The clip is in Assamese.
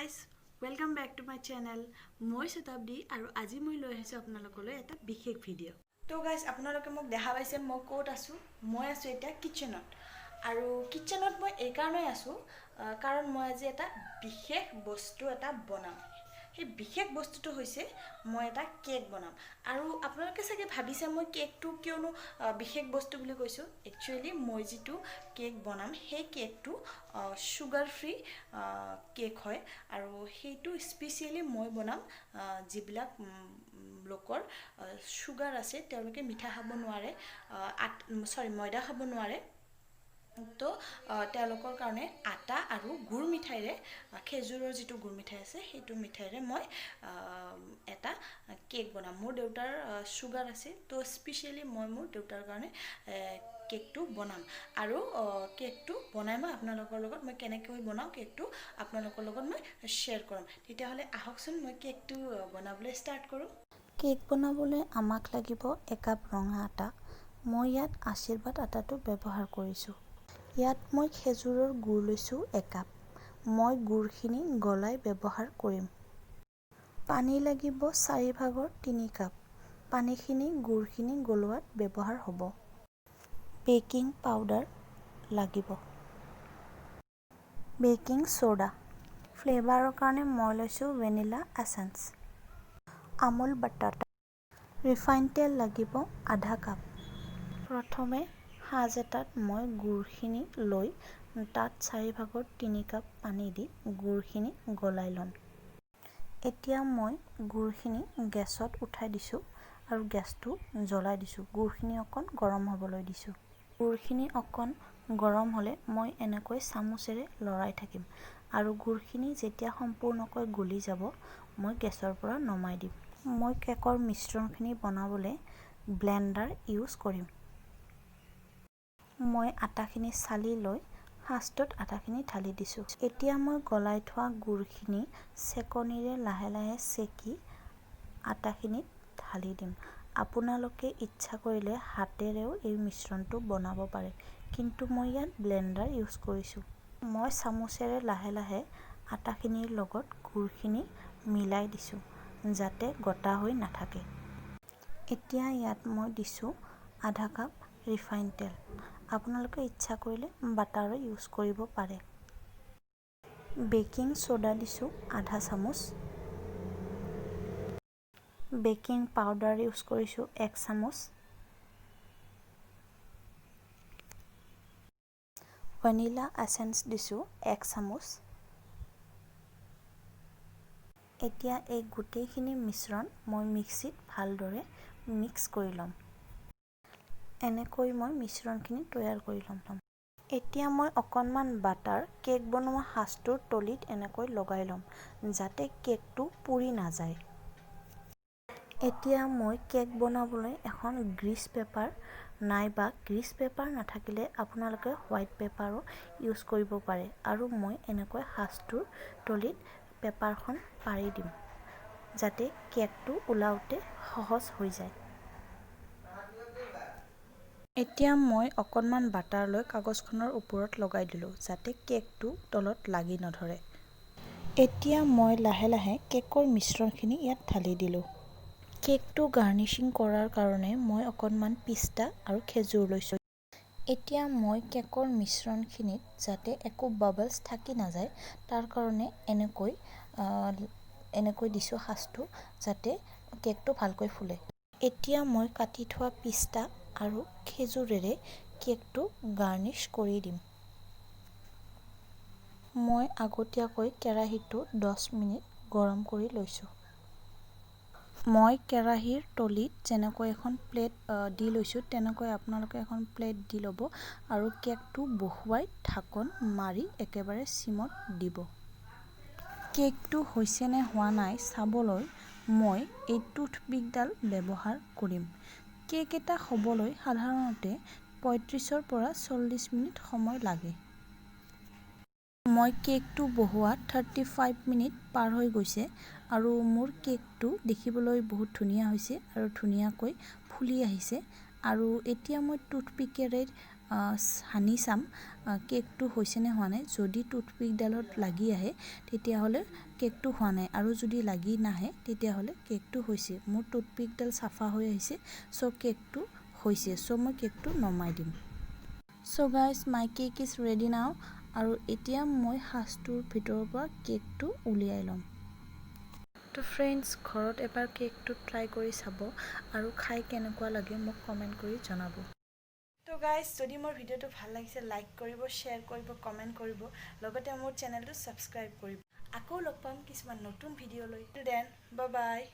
Guys, welcome back to my channel. মই শতাব্দী আৰু আজি মই লৈ আহিছোঁ আপোনালোকলৈ এটা বিশেষ ভিডিঅ'। তো গাইজ, আপোনালোকে মোক দেখা পাইছে মই ক'ত আছোঁ। মই আছোঁ এতিয়া কিটচেনত আৰু কিটচেনত মই এইকাৰণেই আছোঁ, কাৰণ মই আজি এটা বিশেষ বস্তু এটা বনাম। সেই বিশেষ বস্তুটো হৈছে মই এটা কেক বনাম। আৰু আপোনালোকে চাগে ভাবিছে মই কেকটো কিয়নো বিশেষ বস্তু বুলি কৈছোঁ। একচুৱেলি মই যিটো কেক বনাম, সেই কেকটো চুগাৰ ফ্ৰী কেক হয় আৰু সেইটো স্পেচিয়েলি মই বনাম যিবিলাক লোকৰ চুগাৰ আছে, তেওঁলোকে মিঠা খাব নোৱাৰে, চৰি, ময়দা খাব নোৱাৰে। তো তেওঁলোকৰ কাৰণে আটা আৰু গুৰ মিঠাইৰে, খেজুৰৰ যিটো গুৰ মিঠাই আছে, সেইটো মিঠাইৰে মই এটা কেক বনাম। মোৰ দেউতাৰ চুগাৰ আছে, তো স্পেচিয়েলি মই মোৰ দেউতাৰ কাৰণে কেকটো বনাম। আৰু কেকটো বনাই মই আপোনালোকৰ লগত, মই কেনেকৈ বনাওঁ কেকটো আপোনালোকৰ লগত মই শ্বেয়াৰ কৰিম। তেতিয়াহ'লে আহকচোন, মই কেকটো বনাবলৈ ষ্টাৰ্ট কৰোঁ। কেক বনাবলৈ আমাক লাগিব একাপ ৰঙা আটা। মই ইয়াত আশীৰ্বাদ আটাটো ব্যৱহাৰ কৰিছোঁ। ইয়াত মই খেজুৰৰ গুৰ লৈছোঁ একাপ। মই গুৰখিনি গলাই ব্যৱহাৰ কৰিম। পানী লাগিব 3/4 কাপ। পানীখিনি গুৰখিনি গলোৱাত ব্যৱহাৰ হ'ব। বেকিং পাউডাৰ লাগিব, বেকিং চ'ডা। ফ্লেভাৰৰ কাৰণে মই লৈছোঁ vanilla essence, Amul butter. Refine তেল লাগিব আধা কাপ। প্ৰথমে সাজ এটাত মই গুৰখিনি লৈ তাত 3/4 কাপ পানী দি গুৰখিনি গলাই ল'ম। এতিয়া মই গুৰখিনি গেছত উঠাই দিছোঁ আৰু গেছটো জ্বলাই দিছোঁ। গুৰখিনি অকণ গৰম হ'বলৈ দিছোঁ। গুৰখিনি অকণ গৰম হ'লে মই এনেকৈ চামুচেৰে লৰাই থাকিম আৰু গুৰখিনি যেতিয়া সম্পূৰ্ণকৈ গলি যাব, মই গেছৰ পৰা নমাই দিম। মই কেকৰ মিশ্ৰণখিনি বনাবলৈ ব্লেণ্ডাৰ ইউজ কৰিম। মই আটাখিনি চালি লৈ সাজটোত আটাখিনি ঢালি দিছোঁ। এতিয়া মই গলাই থোৱা গুৰখিনি চেকনিৰে লাহে লাহে চেকি আটাখিনিত ঢালি দিম। আপোনালোকে ইচ্ছা কৰিলে হাতেৰেও এই মিশ্ৰণটো বনাব পাৰে, কিন্তু মই ইয়াত ব্লেণ্ডাৰ ইউজ কৰিছোঁ। মই চামুচেৰে লাহে লাহে আটাখিনিৰ লগত গুৰখিনি মিলাই দিছোঁ, যাতে গোটা হৈ নাথাকে। এতিয়া ইয়াত মই দিছোঁ আধা কাপ ৰিফাইন তেল। আপোনালোকে ইচ্ছা কৰিলে বাটাৰো ইউজ কৰিব পাৰে। বেকিং চ'ডা দিছোঁ আধা চামুচ। বেকিং পাউডাৰ ইউজ কৰিছোঁ 1 চামুচ। ভেনিলা এচেঞ্চ দিছোঁ 1 চামুচ। এতিয়া এই গোটেইখিনি মিশ্ৰণ মই মিক্সিত ভালদৰে মিক্স কৰি ল'ম। এনেকৈ মই মিশ্ৰণখিনি তৈয়াৰ কৰি ল'ম। এতিয়া মই অকণমান বাটাৰ কেক বনোৱা সাজটোৰ তলিত এনেকৈ লগাই ল'ম, যাতে কেকটো পুৰি নাযায়। এতিয়া মই কেক বনাবলৈ এখন গ্ৰীচ পেপাৰ নাইবা গ্ৰীচ পেপাৰ নাথাকিলে আপোনালোকে হোৱাইট পেপাৰো ইউজ কৰিব পাৰে আৰু মই এনেকৈ সাজটোৰ তলিত পেপাৰখন পাৰি দিম, যাতে কেকটো ওলাওঁতে সহজ হৈ যায়। এতিয়া মই অকণমান বাটাৰ লৈ কাগজখনৰ ওপৰত লগাই দিলোঁ, যাতে কেকটো তলত লাগি নধৰে। এতিয়া মই লাহে লাহে কেকৰ মিশ্ৰণখিনি ইয়াত ঢালি দিলোঁ। কেকটো গাৰ্নিচিং কৰাৰ কাৰণে মই অকণমান পিষ্টা আৰু খেজুৰ লৈছোঁ। এতিয়া মই কেকৰ মিশ্ৰণখিনিত যাতে একো বাবলছ থাকি নাযায়, তাৰ কাৰণে এনেকৈ এনেকৈ দিছোঁ সাজটো, যাতে কেকটো ভালকৈ ফুলে। এতিয়া মই কাটি থোৱা পিষ্টা আৰু খেজুৰেৰে কেকটো গাৰ্নিছ কৰি দিম। মই আগতীয়াকৈ কেৰাহীটো 10 মিনিট গৰম কৰি লৈছোঁ। মই কেৰাহীৰ তলিত যেনেকৈ এখন প্লেট দি লৈছোঁ, তেনেকৈ আপোনালোকে এখন প্লেট দি ল'ব আৰু কেকটো বহুৱাই ঢাকন মাৰি একেবাৰে চিমত দিব। কেকটো হৈছেনে হোৱা নাই চাবলৈ মই এই টুথপিকডাল ব্যৱহাৰ কৰিম। কেক এটা হ'বলৈ সাধাৰণতে 35ৰ পৰা 40 মিনিট সময় লাগে। মই কেকটো বহোৱা 35 মিনিট পাৰ হৈ গৈছে আৰু মোৰ কেকটো দেখিবলৈ বহুত ধুনীয়া হৈছে আৰু ধুনীয়াকৈ ফুলি আহিছে। আৰু এতিয়া মই টুথপিকেৰে সানি চাম কেকটো হৈছেনে হোৱা নাই। যদি টুথপিকডালত লাগি আহে, তেতিয়াহ'লে কেকটো হোৱা নাই আৰু যদি লাগি নাহে, তেতিয়াহ'লে কেকটো হৈছে। মোৰ টুথপিকডাল চাফা হৈ আহিছে, চ' কেকটো হৈছে। চ' মই কেকটো নমাই দিম। So guys, my cake is ready now আৰু এতিয়া মই সাজটোৰ ভিতৰৰ পৰা কেকটো উলিয়াই ল'ম। তো ফ্ৰেণ্ডছ, ঘৰত এবাৰ কেকটো ট্ৰাই কৰি চাব আৰু খাই কেনেকুৱা লাগে মোক কমেণ্ট কৰি জনাব। তো গাইজ, যদি মোৰ ভিডিঅ'টো ভাল লাগিছে, লাইক কৰিব, শ্বেয়াৰ কৰিব, কমেণ্ট কৰিব, লগতে মোৰ চেনেলটো ছাবস্ক্ৰাইব কৰিব। আকৌ লগ পাম কিছুমান নতুন ভিডিঅ' লৈ। Then bye.